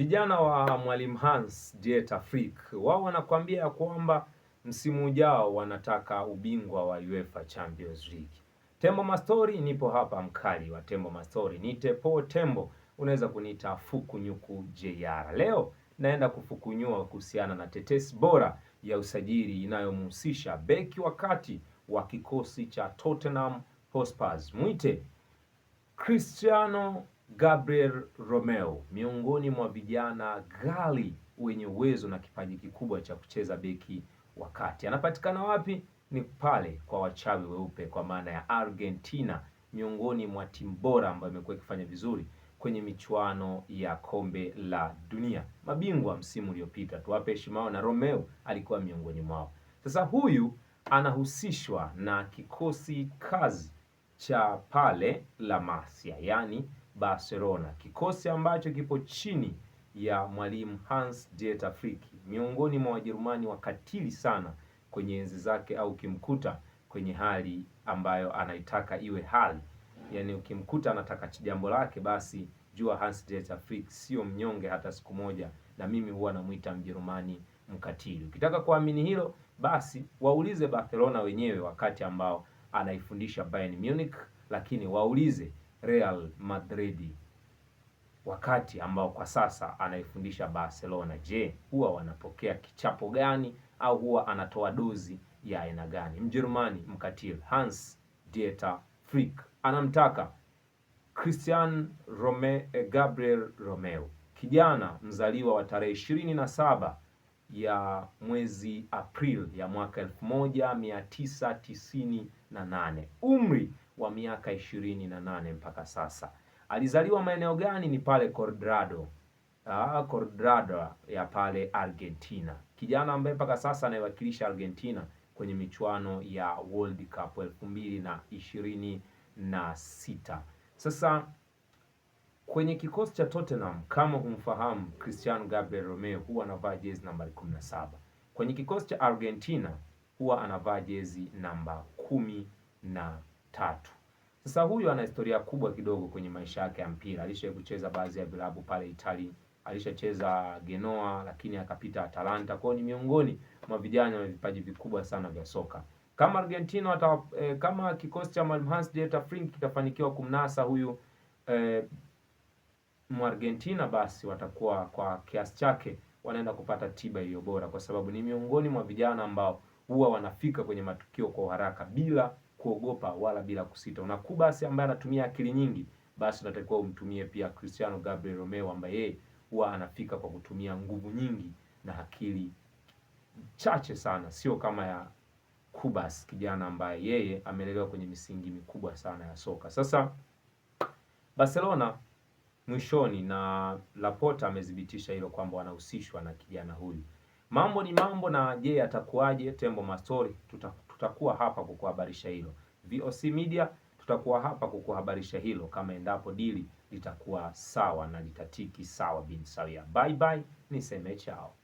Vijana wa Mwalimu Hans Dieter Flick wao wanakuambia kwamba msimu ujao wanataka ubingwa wa UEFA Champions League. Tembo Mastori, nipo hapa, mkali wa Tembo Mastori, nite Po Tembo, unaweza kuniita Fukunyuku JR. Leo naenda kufukunyua kuhusiana na tetesi bora ya usajili inayomhusisha beki wa kati wa kikosi cha Tottenham Hotspur, mwite Cristiano Gabriel Romeo, miongoni mwa vijana ghali wenye uwezo na kipaji kikubwa cha kucheza beki wa kati. Anapatikana wapi? Ni pale kwa wachawi weupe, kwa maana ya Argentina, miongoni mwa timu bora ambayo imekuwa ikifanya vizuri kwenye michuano ya kombe la dunia, mabingwa msimu uliopita. Tuwape heshima na Romeo alikuwa miongoni mwao. Sasa huyu anahusishwa na kikosi kazi cha pale La Masia, yaani Barcelona, kikosi ambacho kipo chini ya mwalimu Hans Dieter Flick, miongoni mwa Wajerumani wakatili sana kwenye enzi zake, au ukimkuta kwenye hali ambayo anaitaka iwe hali, yaani ukimkuta anataka jambo lake, basi jua Hans Dieter Flick sio mnyonge hata siku moja, na mimi huwa namuita Mjerumani mkatili. Ukitaka kuamini hilo, basi waulize Barcelona wenyewe wakati ambao anaifundisha Bayern Munich, lakini waulize Real Madrid wakati ambao kwa sasa anaifundisha Barcelona. Je, huwa wanapokea kichapo gani au huwa anatoa dozi ya aina gani? Mjerumani mkatili Hans Dieter Flick anamtaka Christian Gabriel Romeo, kijana mzaliwa wa tarehe 27 ya mwezi Aprili ya mwaka 1998, umri wa miaka 28 mpaka sasa. Alizaliwa maeneo gani? Ni pale Cordrado, Cordrado ya pale Argentina, kijana ambaye mpaka sasa anayewakilisha Argentina kwenye michuano ya World Cup 2026. Sasa kwenye kikosi cha Tottenham, kama humfahamu Cristiano Gabriel Romeo, huwa anavaa jezi nambari 17. Kwenye kikosi cha Argentina huwa anavaa jezi namba 13. Sasa huyu ana historia kubwa kidogo kwenye maisha yake ya mpira. Alishawahi kucheza baadhi ya vilabu pale Italy, alishacheza Genoa, lakini akapita Atalanta. Kwa hiyo ni miongoni mwa vijana wenye vipaji vikubwa sana vya soka. Kama Argentina kama kikosi cha Mwalimu Hans Dieter Flick kitafanikiwa kumnasa huyu Mwargentina, basi watakuwa kwa kiasi chake wanaenda kupata tiba iliyo bora, kwa sababu ni miongoni mwa vijana ambao huwa wanafika kwenye matukio kwa haraka bila kuogopa wala bila kusita. Una Kubas ambaye anatumia akili nyingi, basi unatakiwa umtumie pia Cristiano Gabriel Romeo ambaye yeye huwa anafika kwa kutumia nguvu nyingi na akili chache sana, sio kama ya Kubas, kijana ambaye yeye amelelewa kwenye misingi mikubwa sana ya soka. Sasa Barcelona mwishoni na Laporta amethibitisha hilo kwamba wanahusishwa na kijana huyu. Mambo ni mambo, na je, atakuwaje? Tembo Mastori tutakuwa hapa kukuhabarisha hilo. VOC Media tutakuwa hapa kukuhabarisha hilo, kama endapo dili litakuwa sawa na litatiki sawa bin sawia. Bye bye, niseme chao.